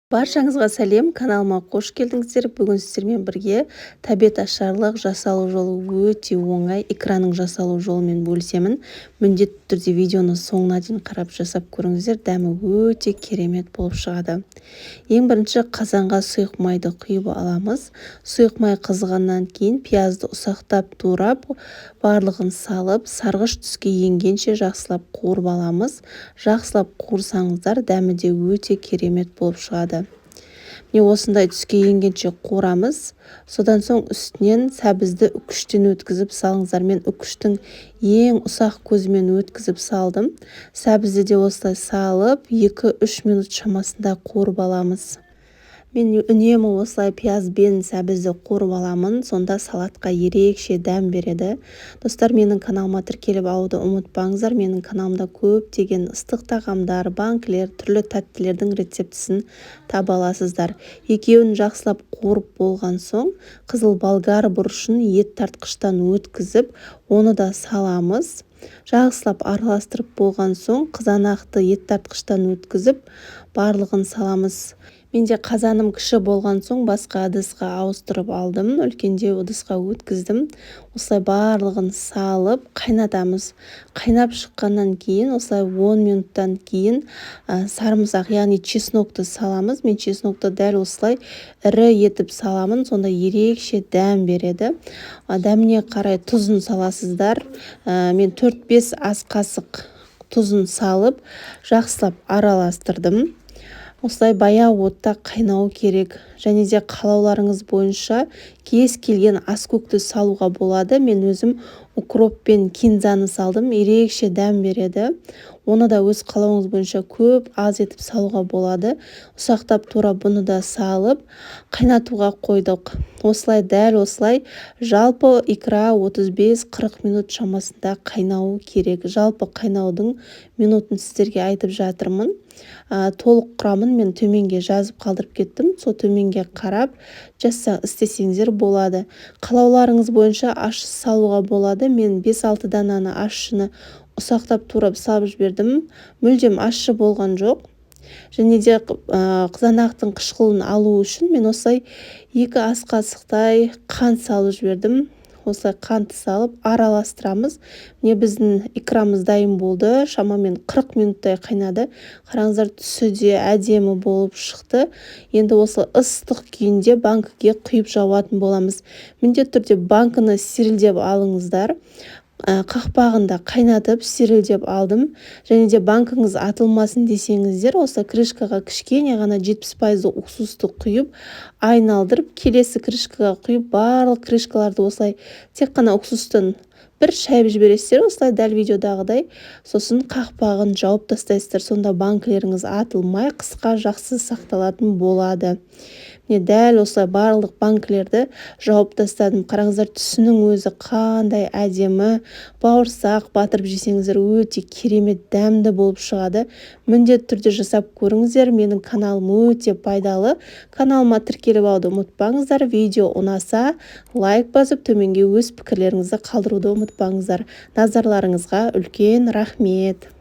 Баршаңызға сәлем, каналыма қош келдіңіздер. Бүгін сіздермен бірге тәбет ашарлық жасалу жолы өте оңай икраның жасалу жолымен бөлісемін. Міндетті түрде видеоны соңына дейін қарап жасап көріңіздер, дәмі өте керемет болып шығады. Ең бірінші қазанға сұйық майды құйып аламыз. Сұйық май қызғаннан кейін пиязды ұсақтап турап, барлығын салып, сарғыш түске енгенше жақсылап қуырып аламыз. Жақсылап қуырсаңыздар, дәмі де өте керемет болып шығады. Міне, осындай түске енгенше қуырамыз. Содан соң үстінен сәбізді үкіштен өткізіп салыңыздар. Мен үкіштің ең ұсақ көзімен өткізіп салдым. Сәбізді де осылай салып, 2-3 минут шамасында қуырып аламыз. Мен үнемі осылай пияз бен сәбізді қуырып аламын, сонда салатқа ерекше дәм береді. Достар, менің каналыма тіркеліп алуды ұмытпаңыздар. Менің каналымда көптеген ыстық тағамдар, банкілер, түрлі тәттілердің рецептісін таба аласыздар. Екеуін жақсылап қуырып болған соң, қызыл болгар бұрышын ет тартқыштан өткізіп, оны да саламыз. Жақсылап араластырып болған соң, қызанақты ет тартқыштан өткізіп, барлығын саламыз. Менде қазаным кіші болған соң, басқа ыдысқа ауыстырып алдым, үлкендеу ыдысқа өткіздім. Осылай барлығын салып қайнатамыз. Қайнап шыққаннан кейін, осылай 10 минуттан кейін сарымсақ, яғни чеснокты саламыз. Мен чеснокты дәл осылай ірі етіп саламын, сонда ерекше дәм береді. Дәміне қарай тұзын саласыздар. Мен 4-5 ас қасық тұзын салып, жақсылап араластырдым. Осылай баяу отта қайнау керек. Және де қалауларыңыз бойынша кез келген аскөкті салуға болады. Мен өзім укроп пен кинзаны салдым, ерекше дәм береді. Оны да өз қалауыңыз бойынша көп, аз етіп салуға болады. Ұсақтап турап, бұны да салып, қайнатуға қойдық. Осылай, дәл осылай жалпы икра 35-40 минут шамасында қайнауы керек. Жалпы қайнаудың минутын сіздерге айтып жатырмын. Толық құрамын мен төменге жазып қалдырып кеттім, сол төменге қарап жазса істесеңіздер болады. Қалауларыңыз бойынша ащы салуға болады. Мен 5-6 дананы ащыны ұсақтап турап салып жібердім, мүлдем ащы болған жоқ. Және де қызанақтың қышқылын алу үшін мен осылай 2 ас қасықтай қант салып жібердім. Осылай қантты салып араластырамыз. Міне, біздің икрамыз дайын болды. Шамамен 40 минуттай қайнады. Қараңыздар, түсі де әдемі болып шықты. Енді осы ыстық күйінде банкіге құйып жабатын боламыз. Міндетті түрде банкіні стерилдеп алыңыздар. Қақпағын да қайнатып, стерилдеп алдым. Және де банкіңіз атылмасын десеңіздер, осы крышкаға кішкене ғана 70 пайыздық уксусты құйып, айналдырып, келесі крышкаға құйып, барлық крышкаларды осылай тек қана уксустан бір шайып жібересіздер, осылай дәл видеодағыдай. Сосын қақпағын жауып тастайсыздар. Сонда банкілеріңіз атылмай, қысқа жақсы сақталатын болады. Міне, дәл осылай барлық банкілерді жауып тастадым. Қараңыздар, түсінің өзі қандай әдемі. Бауырсақ батырып жесеңіздер, өте керемет дәмді болып шығады. Міндетті түрде жасап көріңіздер. Менің каналым өте пайдалы. Каналыма тіркеліп алуды ұмытпаңыздар. Видео ұнаса, лайк басып, төменге өз пікірлеріңізді қалдыруды ұмытпаңыздар. Назарларыңызға үлкен рахмет.